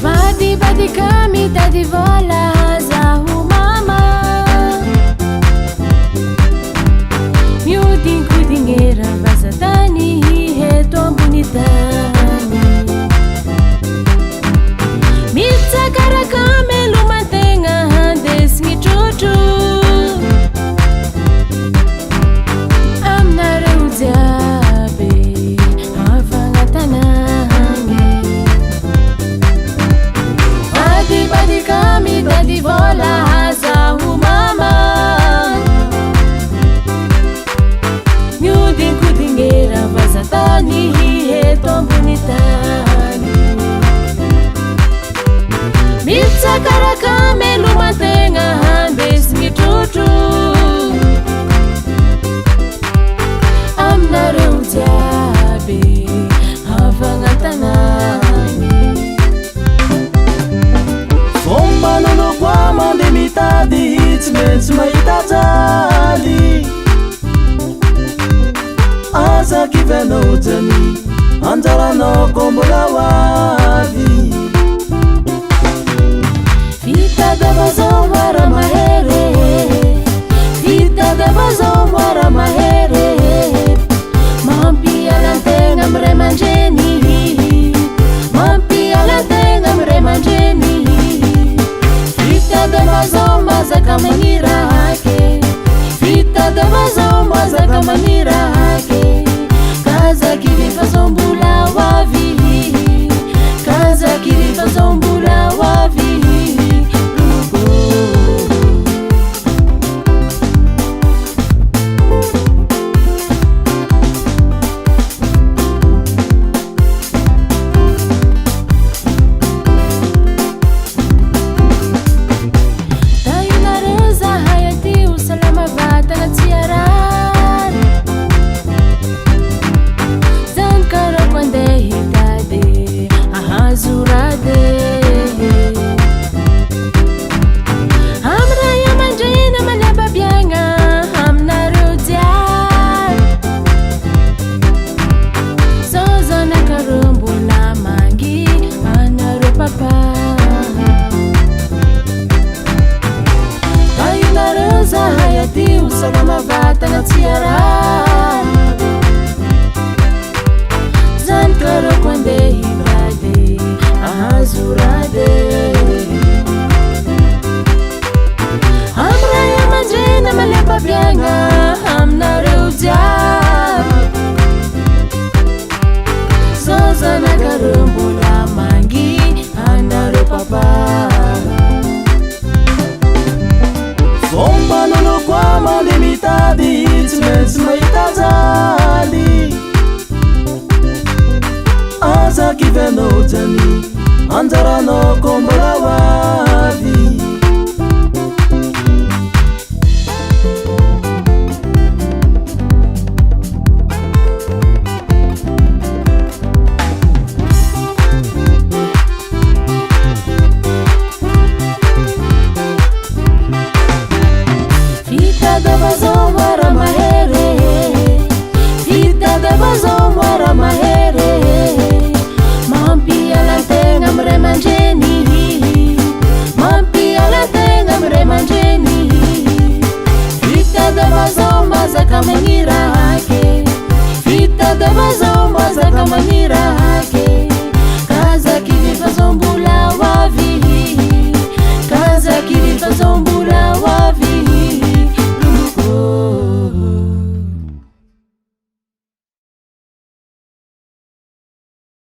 Mivadibadika mitady vola zaho mama. Miodinkodigny eran-vazan-tany eto ambony tany. Mitsakaraka meloman-tegna andesigny trotro. Aminareo jiaby havagna tanàgny. Mivadibadika mitady vola zaho mama. Miodinkodigny eran-vazan-tany eto ambony tany. Mitsakaraka meloman-tegna andesigny trotro. Aminareo jiaby havagna tanàgny. Fomban'olo koa mandeha mitady tsy maintsy mahita jaly. Aza kivy anao jany, anjaranao ko mbola ho avy. Fitadiava zao moara mahery, fitadiava zao moara mahery. Mampiala an-tegna amy ray aman-dreny, mampiala an-tegna amy ray aman-dreny. Fitadiava zao mazaka magnirake, fitadiava zao mazaka magnirake. Kazakivy fa zao mbola ho avy, kazakivy fa zao mbola ho avy. Tahinareo zahay aty ho salama vatana tsy harary. Zany karaoko andeha hitady ahazo rade. Amy ray aman-dreny aman'ababiagna aminareo jiaby. Zao zanakareo mbola mangy anareo papa. Tahinareo zahay aty ho salama vatana tsy harary. Zany karaoko andeha hitady ahazo rade. Amy ray aman-dreny aman'ababiagna aminareo jiaby. Zao zanakareo mbola mangy anareo papa. Fomban'olo koa mandeha mitady tsy maintsy mahita jaly. Aza kivy anao jany, anjaranao ko mbola ho avy. Fitadiava zao moara mahery, fitadiava zao moara mahery. Mampiala an-tegna amy ray aman-dreny, mampiala an-tegna amy ray aman-dreny. Fitadiava zao mazaka magnirake, fitadiava zao mazaka magnirake.